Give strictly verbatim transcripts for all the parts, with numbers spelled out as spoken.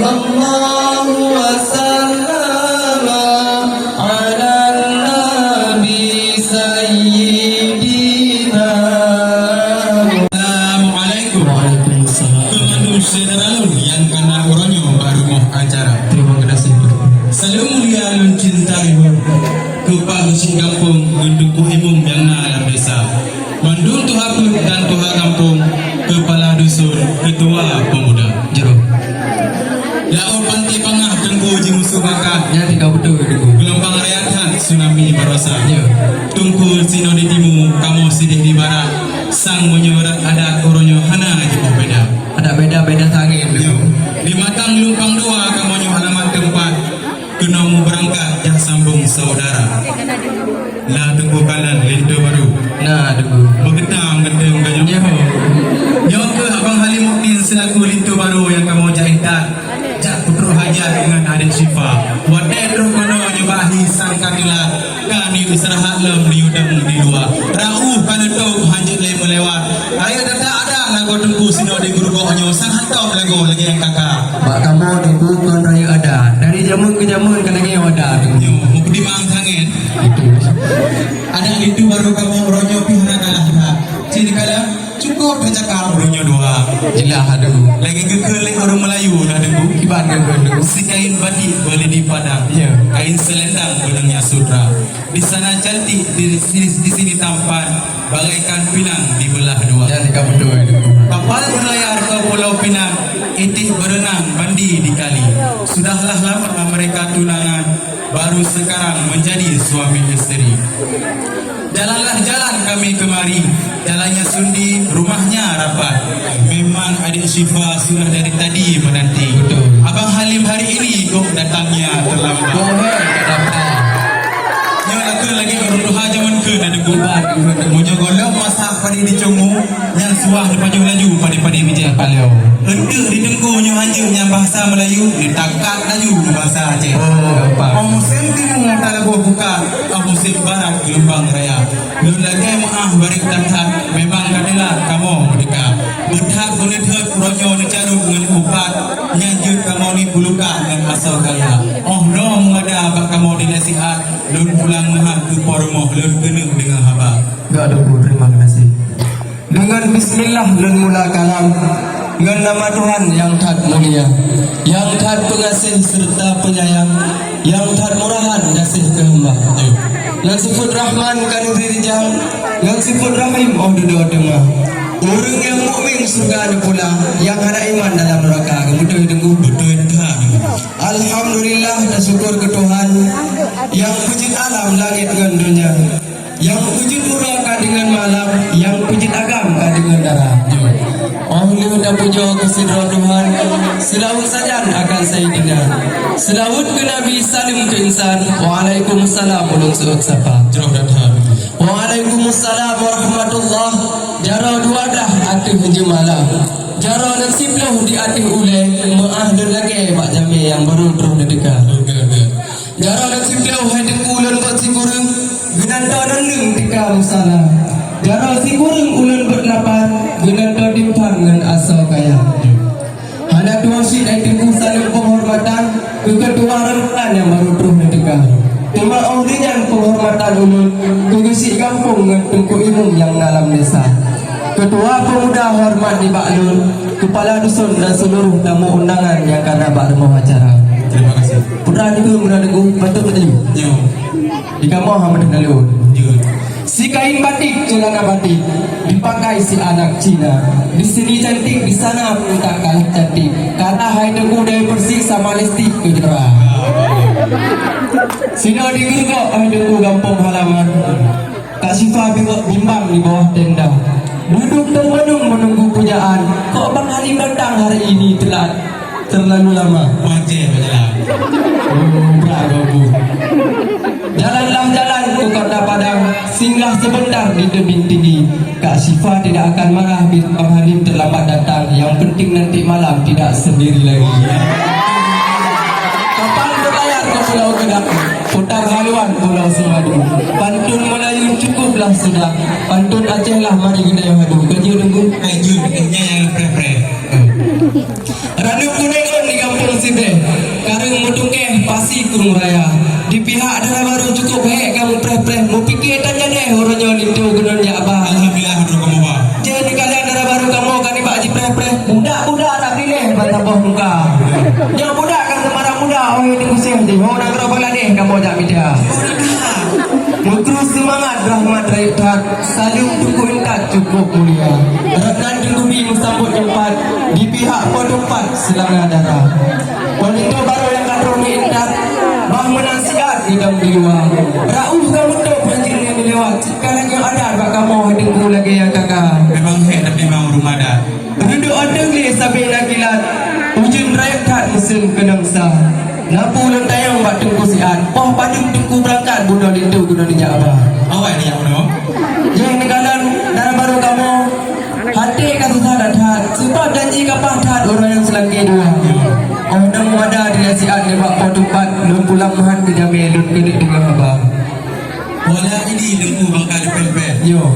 Allahu wasallam ala nabi sayyidina. Assalamualaikum. Waalaikumsalam. Keu mandum syedara lôn nyang ka na uroe nyoe bak rumoh acara. Terima kasih. Saleuem mulia lôn cinta ribuan keu Pak Geuchik Gampông ngon Teungku Imum nyang na lam desa. Mandum tuha peuet dan tuha gampông, keupala dusun, keutua peumuda. Jroh. Laôt pantai pangah Teungku jimusoh baka. Nyan tinggai beutôi, Teungku. Geulumbang raya that tsunami barosa. Ya. Teungku sinoe di timu, kamoe sideh di barat. Sang meunyoe adat uroe nyoe hana jiboh beda. Adak beda-beda sangat, Teungku. Ya. Di Matang Lumpang Dua kamoe nyoe alamat teumpat. Keunoe meubeurangkat jak sambông saudara. Na Teungku Kalan linto barô. Na, Teungku. Beugeutam geunteng ka nyoe. Nyoe. Nyoe keuh Abang Halim Mukmin selaku linto barô nyang kamoe jak intat. Jak peutrok hajat ngon adek Syifa. Watèe troh keunoe nyoe bak hi sang ka teulat. Ka neuyue istirahat lom, neuyue dong di luwa. Rauh ka neutôb hanjeuet lé meulewat. Rayeuk that-that adak lagoe Teungku sinoe di Geurugok nyoe, sang hantom lagoe lagèe nyang ka-ka. Bak kamoe Teungku kon rayeuk adat. Dari jameun keu jameun ka lagèe nyoe adat Teungku. Nyoe, meupeudimang sangat. Betul. Adak linto barô kamoe uroe nyoe pih hana kalah that. Cit dikala cukup teucakap uroe nyoe dua. Jeulaih adoe. Lagèe geukheun lé ureueng Meulayu na Teungku. Kiban geukheun Teungku. Si kain batik boleh dipandang. Ya. Kain selendang benangnya sutra. Di sana cantik, di, di, di sini tampan, bagaikan pinang dibelah dua. Nyan ka beutôi Teungku. Kapal berlayar ke Pulau Pinang, itik berenang mandi di kali. Sudahlah lama mereka tunangan, baru sekarang menjadi suami isteri. Jalanlah jalan kami kemari, jalannya sundi, rumahnya rapat. Memang adik Syifa sudah dari tadi menanti. Betul. Abang Halim hari ini kok datangnya terlambat. Bohong, datang. Nyoe lakoe lagèe ureueng tuha jameun kheun na Teungku. Meunyoe gohlom masak padé di cungu, nyan suah neupajoh laju padé-padé bijéh. Eunteuk di Teungku nyoe hanjeuet nyang bahasa Meulayu, neutakat laju ngon bahasa Aceh. Oh, gampang. Oh, musém timu talaboh buka, oh, musém barat geulumbang raya. Lôn lakèe meu'ah bak that-that, memang ka teulat kamoe meudeuka. Beuthat beuneutheut uroe nyoe neucarông ngon upat, nyan jeuet kamoe ni peuluka ngon asoe kaya. Oh noe meungada bak kamoe dilèe sihat, lôn pulang meuhat keu po rumoh, lôn keuneuk deungö haba. Gak Teungku, terima kasih. Deungon bismillah lôn mula kalam, ngon nama Tuhan nyang that mulia, nyang that peungaséh seureuta peunyayang, nyang that murahan gaséh keu hamba. Ngon sifeut Rahman ka neubri rijang, ngon sifeut Rahim 'oh dudoe teuma. Ureueng nyang mukmin syeuruga neupula, nyang hana iman dalam neuraka. Beutôi Teungku? Beutôi that. Alhamdulillah, tasyukur keu Tuhan nyang peujeuet alam langét ngon donya. Nyang peujeuet uroe ka deungon malam, nyang peujeuet agam ka deungon dara. 'Oh lheueh tapujoe keu sidroe Tuhan, seulaweuet sajan akan Saidina. Seulaweuet keu Nabi, saleuem keu insan. Waalaikumsalam, ulôn seuôt sapa. Jroh that. Waalaikumsalam warahmatullah. Jaroe dua blah ateueh jeumala. Jaroe nyang siploh di ateueh ulèe, meu'ah lôn lakèe bak jamèe nyang barô troh neuteuka. Oke, oke. Jaroe nyang siploh hai Teungku ulôn beuet sikureueng, geunan droeneuh teuka musala. Jaroe sikureueng ulôn beuet lapan, geunan droe timphan ngon asoe kaya. Hana tuwoe cit hai Teungku saleuem peunghormatan keu keutua rombongan nyang barô troh neuteuka. Teuma 'oh lheueh nyan peunghormatan ulôn keu Geuchik Gampông ngon Teungku Imum nyang na lam desa. Keutua peumuda horeumat nibak lôn, keupala dusun dan seuluruh tamu undangan nyang ka na bak rumoh acara. Terima kasih. Putra Teungku, Putra Teungku, bacut beutôi. Nyoe. Di kamoe hana meuteuk na lôn. Nyoe. Si kain batik, ceulana batik, dipakai si anak Cina. Di sini cantik, di sana pun tak kalah cantik. Kata hai Teungku Dayang Persik sama lipstik keu jera. Sinoe di Geurugok hai Teungku gampông halaman. Kak Syifa bi-, bimbang di bawah tenda. Duduk termenung menunggu pujaan. Kok Bang Halim datang hari ini telat? Terlalu lama. Macet berjalan. Oh, berat, Bu. Jalanlah jalan ke Kota Padang, singgah sebentar di tebing tinggi. Kak Syifa tidak akan marah bila Bang Halim terlambat datang. Yang penting nanti malam tidak sendiri lagi. Kapal berlayar ke Pulau Gedang, putar haluan Pulau Simadu. Pantun Melayu cukuplah sudah, pantun Aceh lah mari kita yang hadu. Ganjil tunggu. Eh, Jun, eh, nyan nyang preh-preh. Ranub kunéng ôn di gampông Sibe, Raya. Di pihak dara barô cukup hék ka mupreh-preh, mupike tan jadeh uroe nyoe linto geunon jak ba. Alhamdulillah, droe kamoe ba. Jeuet neukalon dara barô kamoe ka nibak jipreh-preh, budak-budak rab dileh ban saboh muka. Nyoe budak ka seumarang muda, oh, di Mesir di ho nanggroe Bangladesh kamoe jak mita. Meukrue seumangat rahmat rayeuk that, saleuem teungku intat cukup mulia. Rot nan teungku bi meusambot nyang pat, di pihak po teumpat seulanga dara. Wanita barô nyang ka troh meuintat, bah meunan siat idong di luwa. Raoh ka meutup hanjeuet nyan lewat, cit ka lagèe adat bak kamoe hai teungku lagèe nyang ka-ka. Memang hék tapi memang ureueng adat. Reudok ateueng lé sabe na kilat, ujeuen rayeuk that meusén keunong sa. Na peue ulôn tanyong bak teungku siat, poh padum teungku beurangkat bunoe linto geunoe neujak ba. Awai neujak bunoe. Jih neukalon dara barô kamoe. Até ka susah that-that, seubab janji ka paih that uroe nyang seulangké dua. Óh nyoe mada di siat nibak po teumpat, lôn pulang meuhat keu jamé lôn keuneuk deungoe haba. Bola ini teungku bangka dipéh-péh. Yo.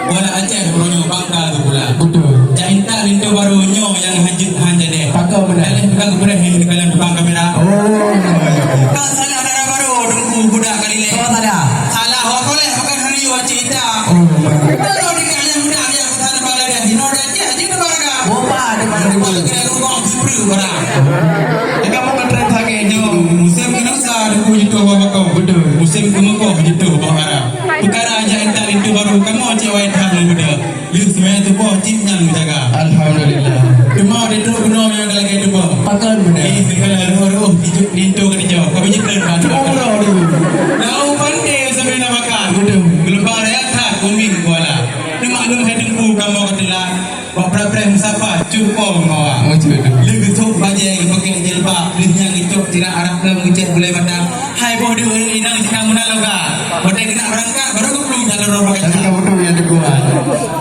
Bola Aceh uroe nyoe bangka geupula. Beutôi. Jak intat linto barô nyoe nyang hanjeuet han jadeh. Pakon meunan. Daleh bukan geubreh nyoe di dalam depan kamera. Oh, iya, iya. Kan salah dara barô teungku budak Kalilé. Salah, salah. Salah, wa koleh bukan hari wa cerita. Oh, iya. Kalau di kalian muda yang Sana Bangladesh, di North Aceh, di mana? Boba di mana? Boba di mana? Boba di mana? Boba di mana? Di kampung Keterangan Sangé, nyoe musim keunong sa, deungon jituh bak bakong. Betul. Musim keumeukoh, jituh bak haram. Peukara jak intat linto barô, kamoe cewek that muda. Lheueh seumaya tuboh, cit nyan meujaga. Alhamdulillah. Teuma di trok bunoe nyang lagèe tuboh. Pakon beuna. Ih, segala roh-roh, tijuk linto ka dijawab. Kami jiteuka. Cukup bunoe dulu. Lau pandai sampai nak makan. Betul. Geulumbang raya that, kuning kuala. Nyoe maklum hai teungku kamoe keudila, bak preh-preh meusapat, cut po meubawa. Oh, cut. Lheueh geusok bajèe geupakèe jilbab, lheueh nyan geucok tirak arab lom geucèt gulèe mata. Hai boh deuh inong jikang meunan loga. Watèe keuneuk beurangkat, baru geuplueng dalam roh bagah. Tapi kamu tu yang teguh, ah.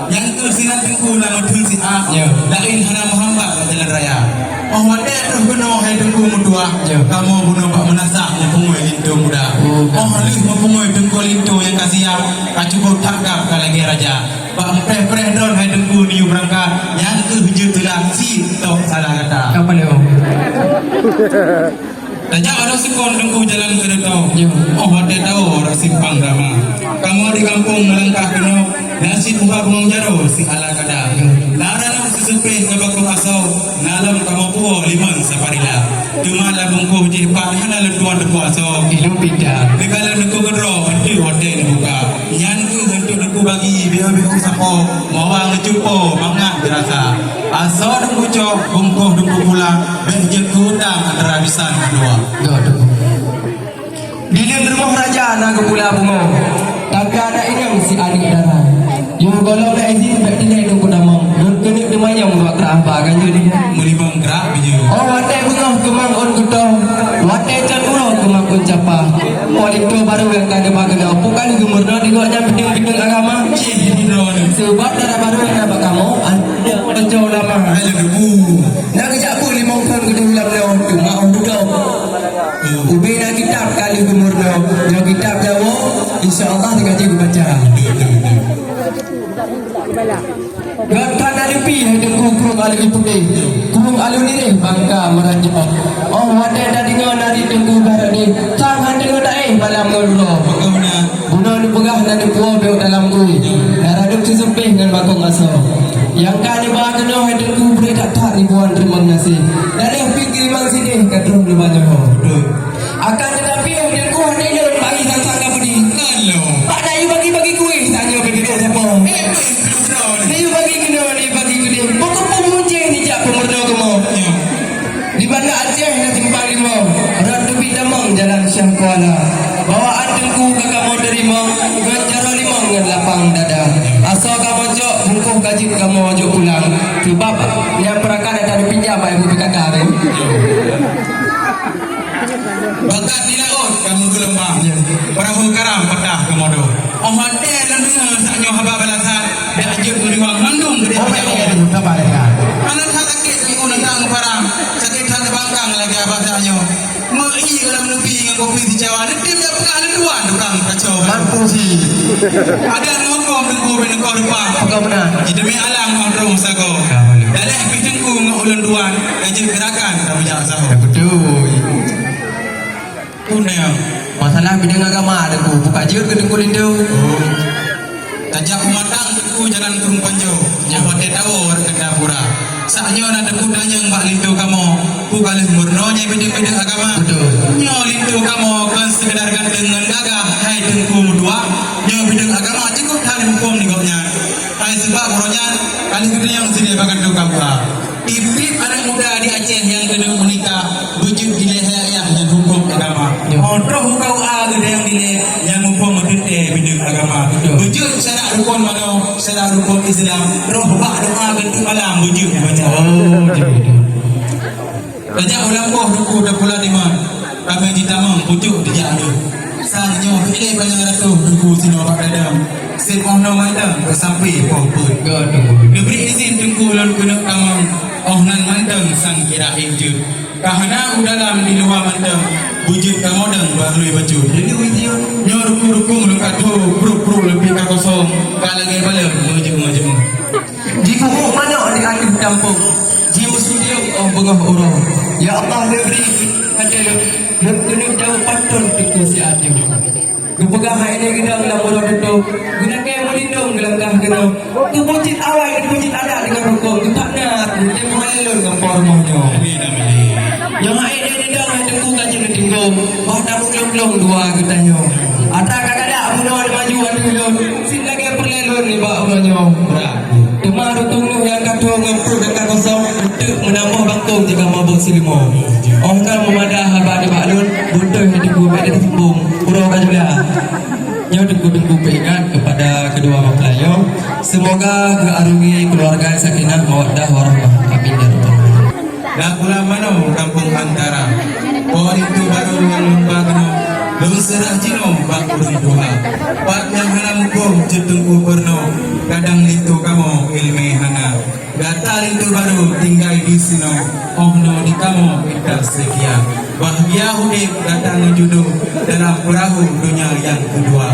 Nyang keu sinan teungku lam meutheun siat. Ya. Laén hana meuhambat bak jalan raya. Oh watèe troh keunoe hai teungku meutuah. Ya. Kamoe bunoe bak meunasah meupungoe linto muda. Oh. Oh lheueh meupungoe teungku linto nyang ka siap, ka cukup that gab ka lagèe raja. Bak meupreh-preh droen hai teungku neuyue beurangkat, nyan keuh jeuet teulat si tok salah gata. Apa lé, oh? Tajak adoe seukon teungku jalan keureutôh. Ya. Oh watèe tawoe rot simpang rama. Kamoe di gampông meulangkah keunoe, na sit ubat bungong jaroe si ala kada. Ya. Na ranup seuseupeh ngon bakong asoe, na lom kamoe puwoe limong saparila. Teuma lam bungkôh jih pat hana lôn tuan teupeue asoe. Ilôn pinta. Di dalam teungku keudroe, hana watèe neubuka. Nyan keuh untuk teungku bagi, beu-beu sapo, mawa ngeucupo, mangat geurasa. Asoe teungku cok, bungkôh teungku pulang, bèk jeuet keu utang antara bisan ngon dua. Dua teungku. Di leuen rumoh raja na geupula bumoe, tapi aneuk inong si aneuk dara. Yoh gohlom na izin bèk tinggai teungku tamong, lôn keuneuk teumanyong dua krak haba ganjeuet nyan. Meulimong krak bijeu. Oh watèe beungoh keumang ôn kutong, watèe cot uroe keumang ôn capa. Politik baru nyang ka geuba keunoe, peue ka lheueh geumeurunoe di gobnyan bideueng-bideueng agama. Cih, droeneuh. Seubab dara barô nyang na bak kamoe, an-, raja ulama. Raja debu. Na geujak beuet limong thon keudeh lam nyoe, teuma ôn kutong. Ubé na kitab ka lheueh geumeurunoe, nyoe kitab Jawoe, insya Allah teuka jeuet geubaca. Gata na leupi hai teungku krueng aleuh putih, krueng aleuh nireh bangka meuranjau. Oh watèe tadeungoe nari teungku barani, sang han deungoe taéh malam ngon uroe. Bunoe neupeugah na neupuwoe bèk dalam gui, na radup seuseupeh ngon bakong asoe. Nyang ka neuba keunoe hai teungku bri that-that ribuan teurimong gaséh. Daleh pih kiriman sideh ka troh neuba nyoe. Akan teutapi, oh, teungku hana lôn bagi sang-sang ka beudih. Kan lôn. Bak na yue bagi-bagi kueh, tanyoe bagi dua sapo. Eh, betul. Na yue bagi keunoe, na yue bagi keudeh. Pokok pun muncéh nijak peumeurunoe kamoe. Ya. Di Banda Aceh na simpang limong, rot teubiet tamong jalan Syah Kuala. Bawaan teungku ka kamoe teurimong, ngon jaroe limong ngon lapang dada. Asoe kamoe cok, bungkôh ka jeuet kamoe jok pulang. Seubab nyang peurakan ata dipinjam bak ibu P K K tu. Bakat di laôt ka meugeulumbang, peurahô karam patah keumodo. Oh watèe lôn deungö saat nyoe haba balasan, dak jeuet meuriwang mandum geudeh. Oh, beutôi, sabar, ya. Hana that sakét teungku nanggroe parang, sakét that bangkang lagèe haba saat nyoe. Meu-ie lam neubi ngon kopi sicawa, neutem jak peugah lôn tuan tukang kacau. Mampu si. Adak ngokong teungku bak neukoh depan. Peugah meunan. Jiteumé alang ngon rhung sagoe. Ka, boleh. Daleh pih teungku ngon ulôn tuan, ka jeuet geurakan ka meujak sahoe. Ya, beutôi. Agama Teungku, buka jeuet keu Teungku Linto. Oh. Tajak u Matang Teungku jalan Krueng Panjoe. Ya. Watèe tawoe wareueng Gandapura. Saat nyoe na Teungku tanyong bak linto kamoe, peue ka lheueh meurunoe nyan bideueng-bideueng agama. Betul. Nyoe linto kamoe kon sekedar ganteng ngon gagah, hai Teungku dua. Nyoe bideueng agama cukup that muphom di gobnyan. Hai seubab uroe nyan ka lheueh geutanyong sidéh bak kantô K U A. Tiep-tiep aneuk muda di Aceh nyang keuneuk meunikah beujeuet dilèe hai ayah nyan huköm agama. Ya. Óh troh u K U A geutanyong dilèe nyang muphom meuteuntèe bideueng agama. Betul. Beujeuet syarat rukon manoe, syarat rukon Islam, troh bak doa geunteuk malam beujeuet baca. Oh, betul, betul. Tajak u lampôh Teungku tapula dimang, kamoe jitamong pucôk dijak lôn. Sang nyoe ilèe panyang ratoh Teungku sinoe bak dadang. Sép óh noe mantong peusampoe poh peuet. Ka Teungku. Neubri izin Teungku lôn keuneuk tamong, óh nan mantong sang kira injeuet. Ka hana u dalam di luwa mantong, beujeuet kamoe dong bak lôn bacut. Nyoe rukung-rukung lôn ka tho, pruet-pruet lôn pih ka kosong, ka lagèe baleuem meujeuet-meujeuet. Jikuhuk manok di ateueh gampông, jimeusudeueng óh beungoh uroe. Ya Allah, neubri até lôn, lôn keuneuk jaweueb patong Teungku siat nyoe. Geupeugah hai lé geudong lam uroe teutôh, geulakèe meulindong geulangkah keunoe. Geupeujeuet awai, geupeujeuet adat deungon rukon, geupak na, geutem hai lôn ngon po rumoh nyoe. Amin, amin. Nyoe hai lé geudong hai Teungku ka jeuet neutinggong, bah tameulong-long dua geutanyoe. Atra ka galak bunoe maju ateueh lôn, sit lagèe peureulèe lôn nibak uroe nyoe. Brat. Teuma rukung nyang ka tho ngon pruet nyang ka kosong, eunteuk meunambah bangkông jeuet keu mabök sileumô. Óh ka meumadah haba nibak lôn, beutôi hai Teungku bèk teusimbong, uroe ka jula. Nyoe Teungku-teungku peuingat kepada kedua mempelai nyoe, semoga geuarungi keluarga sakinah mawaddah warahmah. Amin ya rabbal alamin. Dak ulam manoe gampông Antara. Po linto barô nyang lôn ba keunoe, lôn seurah jinoe bak ureueng tuha. Pat nyang hana muphom cit Teungku peurunoe, kadang linto kamoe ileumèe hana. Gata linto barô tinggai disinoe, óh noe di kamoe mita seutia. Bahgia udép gata ngon judoe dalam peurahô donya nyang keudua.